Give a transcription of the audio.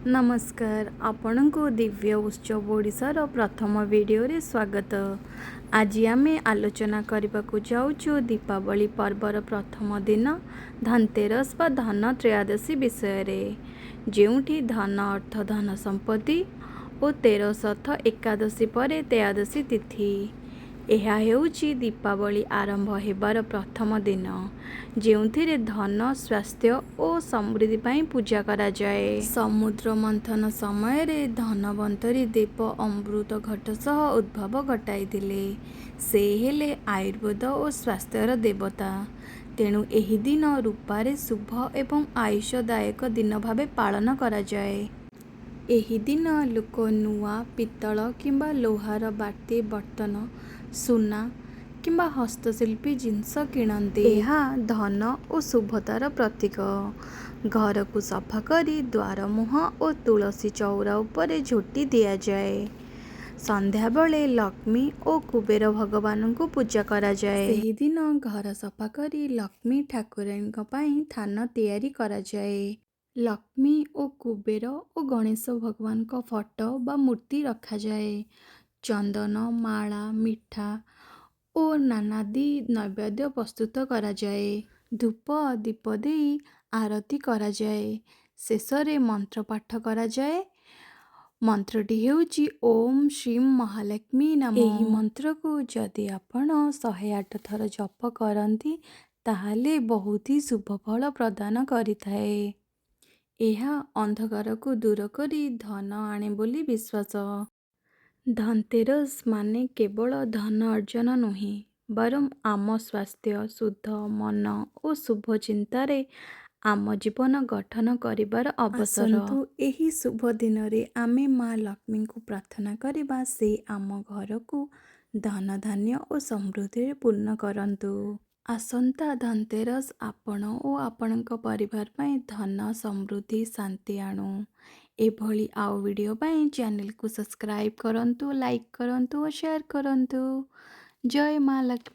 ନମସ୍କାର, ଆପଣଙ୍କୁ ଦିବ୍ୟ ଉତ୍ସବ ଓଡ଼ିଶାର ପ୍ରଥମ ଭିଡ଼ିଓରେ ସ୍ୱାଗତ। ଆଜି ଆମେ ଆଲୋଚନା କରିବାକୁ ଯାଉଛୁ ଦୀପାବଳି ପର୍ବର ପ୍ରଥମ ଦିନ ଧନତେରସ ବା ଧନ ତ୍ରୟୋଦଶୀ ବିଷୟରେ, ଯେଉଁଠି ଧନ ଅର୍ଥ ଧନ ସମ୍ପତ୍ତି ଓ ତେରସ ଅର୍ଥ ଏକାଦଶୀ ପରେ ତ୍ରୟୋଦଶୀ ତିଥି। ଏହା ହେଉଛି ଦୀପାବଳି ଆରମ୍ଭ ହେବାର ପ୍ରଥମ ଦିନ, ଯେଉଁଥିରେ ଧନ, ସ୍ୱାସ୍ଥ୍ୟ ଓ ସମୃଦ୍ଧି ପାଇଁ ପୂଜା କରାଯାଏ। ସମୁଦ୍ର ମନ୍ଥନ ସମୟରେ ଧନ୍ୱନ୍ତରୀ ଦେବ ଅମୃତ ଘଟ ସହ ଉଦ୍ଭବ ଘଟାଇଥିଲେ। ସେ ହେଲେ ଆୟୁର୍ବେଦ ଓ ସ୍ୱାସ୍ଥ୍ୟର ଦେବତା। ତେଣୁ ଏହି ଦିନ ରୂପାରେ ଶୁଭ ଏବଂ ଆୟୁଷଦାୟକ ଦିନ ଭାବେ ପାଳନ କରାଯାଏ। ଏହି ଦିନ ଲୋକ ନୂଆ ପିତ୍ତଳ କିମ୍ବା ଲୋହାର ବାତି, ବର୍ତ୍ତନ, ସୁନା କିମ୍ବା ହସ୍ତଶିଳ୍ପୀ ଜିନିଷ କିଣନ୍ତି। ଏହା ଧନ ଓ ଶୁଭତାର ପ୍ରତୀକ। ଘରକୁ ସଫା କରି ଦ୍ୱାରମୁହଁ ଓ ତୁଳସୀ ଚଉରା ଉପରେ ଝୋଟି ଦିଆଯାଏ। ସନ୍ଧ୍ୟାବେଳେ ଲକ୍ଷ୍ମୀ ଓ କୁବେର ଭଗବାନଙ୍କୁ ପୂଜା କରାଯାଏ। ସେହିଦିନ ଘର ସଫା କରି ଲକ୍ଷ୍ମୀ ଠାକୁରାଣୀଙ୍କ ପାଇଁ ଥାନ ତିଆରି କରାଯାଏ। ଲକ୍ଷ୍ମୀ ଓ କୁବେର ଓ ଗଣେଶ ଭଗବାନଙ୍କ ଫଟୋ ବା ମୂର୍ତ୍ତି ରଖାଯାଏ। ଚନ୍ଦନ, ମାଳା, ମିଠା ଓ ନାନାଦି ନୈବେଦ୍ୟ ପ୍ରସ୍ତୁତ କରାଯାଏ। ଧୂପ, ଦୀପ ଦେଇ ଆରତି କରାଯାଏ। ଶେଷରେ ମନ୍ତ୍ର ପାଠ କରାଯାଏ। ମନ୍ତ୍ରଟି ହେଉଛି ଓମ୍ ଶ୍ରୀମ୍ ମହାଲକ୍ଷ୍ମୀ ନମଃ। ଏହି ମନ୍ତ୍ରକୁ ଯଦି ଆପଣ 108 ଥର ଜପ କରନ୍ତି, ତାହେଲେ ବହୁତ ହି ଶୁଭ ଫଳ ପ୍ରଦାନ କରିଥାଏ। ଏହା ଅନ୍ଧକାରକୁ ଦୂର କରି ଧନ ଆଣେ ବୋଲି ବିଶ୍ୱାସ। ଧନତେରସ ମାନେ କେବଳ ଧନ ଅର୍ଜନ ନୁହେଁ, ବରଂ ଆମ ସ୍ୱାସ୍ଥ୍ୟ, ଶୁଦ୍ଧ ମନ ଓ ଶୁଭ ଚିନ୍ତାରେ ଆମ ଜୀବନ ଗଠନ କରିବାର ଅବସର। ଆସନ୍ତୁ, ଏହି ଶୁଭ ଦିନରେ ଆମେ ମା ଲକ୍ଷ୍ମୀଙ୍କୁ ପ୍ରାର୍ଥନା କରିବା, ସେ ଆମ ଘରକୁ ଧନ, ଧାନ୍ୟ ଓ ସମୃଦ୍ଧିରେ ପୂର୍ଣ୍ଣ କରନ୍ତୁ। ଆସନ୍ତା ଧନତେରସ ଆପଣ ଓ ଆପଣଙ୍କ ପରିବାର ପାଇଁ ଧନ, ସମୃଦ୍ଧି, ଶାନ୍ତି ଆଣୁ। ଏଭଳି ଆଉ ଭିଡ଼ିଓ ପାଇଁ ଚ୍ୟାନେଲକୁ ସବସ୍କ୍ରାଇବ୍ କରନ୍ତୁ, ଲାଇକ୍ କରନ୍ତୁ ଓ ସେୟାର କରନ୍ତୁ। ଜୟ ମା ଲକ୍ଷ୍ମୀ।